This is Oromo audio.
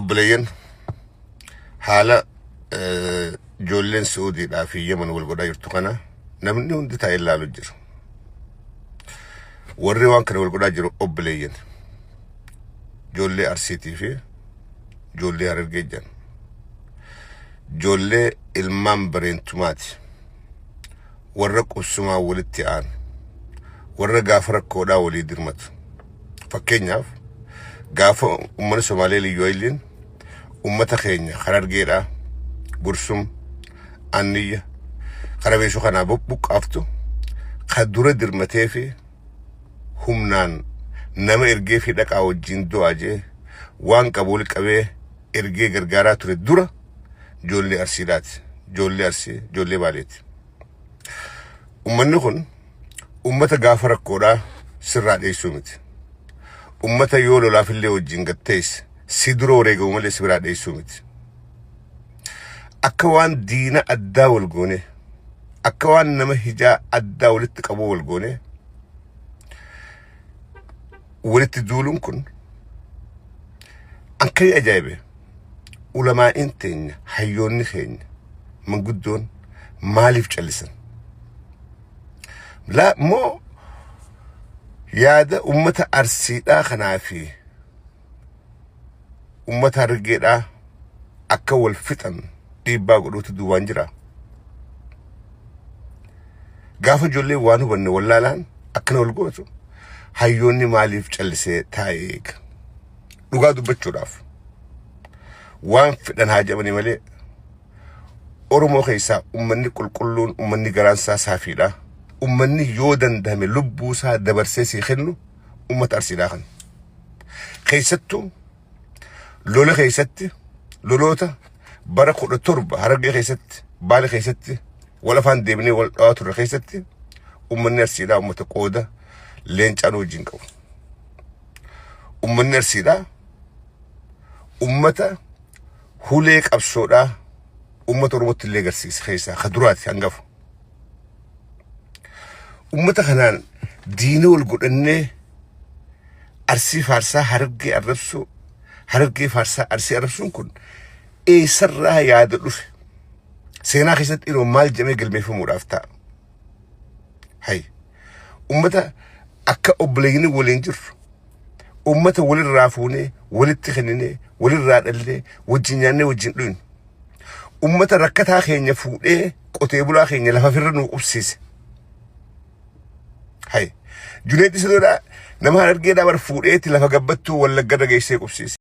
Obboleeyyan, haala ijoolleen Suudiidhaa fi Yemen wal godhaa jirtu kana namni hundi taa'ee ilaalu jira. Warri waan kana wal godhaa jiru obboleeyyan. Ijoollee Arsiitii fi ijoollee Harargee jiran. Ijoollee ilmaan bareentumaati. Warra qubsumaa walitti aanu. Warra gaafa rakkoodhaa walii dirmatu. Fakkeenyaaf, gaafa uummanni Somaalee Liyyuu Hayiliin uummata keenya Harargeedhaa, Gursum, Anniyya, Karabeeshoo kanaa buqqaaftu ka dura dirmatee fi humnaan nama ergee fi dhaqaa wajjin du'aa jee waan qabu wali qabee ergee gargaaraa ture dura ijoollee Arsiidhaati. Ijoollee Arsii, ijoollee Baaleeti. Uummanni kun ummata gaafa rakkoodhaa sirraa dheessuu miti. Ummata yoo lolaafillee wajjin gatteesse si dura wareegamu malee si biraa dheessuu miti. Akka waan diina addaa wal goone, akka waan nama hijaa addaa walitti qabuu wal goone, walitti duuluun kun akkai ajaa'ibe. Ulamaa'iin teenya, hayyoonni keenya, manguddoon maaliif callisan? Laa moo yaada ummata Arsiidhaa kanaa fi ummata Harargeedhaa akka wal fixan dhiibbaa godhuutu duubaan jira. Gaafa ijoollee waan hubanne wallaalaan akkana wal gootu, hayyoonni maaliif callisee taa'ee eega? Dhugaa dubbachuudhaaf, waan fedhan haa jedhanii malee, Oromoo keessaa ummanni qulqulluun, ummanni garaan isaa saafiidha. Ummanni yoo danda'ame lubbuu isaa dabarsee sii kennu ummata Arsiidhaa kana. Keessattuu lola keessatti, loloota bara 17 Harargee keessatti, Baale keessatti wal afaan deebinee wal dhawaa turre keessatti, ummanni Arsiidhaa ummata qooda leencaan wajjin qabu. Ummanni Arsiidhaa ummata hulee qabsoodhaa ummata Oromootti illee agarsiise keessaa ka duraati, hangafa. Ummata kanaan diina wal godhannee Arsii faarsaa Harargee arrabsuu, Harargee faarsaa Arsii arrabsuun kun eessarraa yaada dhufe? Seenaa keessatti yeroo maal jedhamee galmeeffamuudhaaf ta'a? Hay, ummata akka obboleeyyiin waliin jirru, ummata walirraa fuunee walitti kenninee, walirraa dhallee, wajjin nyaannee wajjin dhuynu, ummata rakkataa keenya fuudhee qotee bulaa keenya lafa firra nuu qubsiise. Hay, Juneetti Sidoodhaa nama Harargeedhaa bar fuudheetti lafa gabbattuu Wallaggarra geessee qubsiise.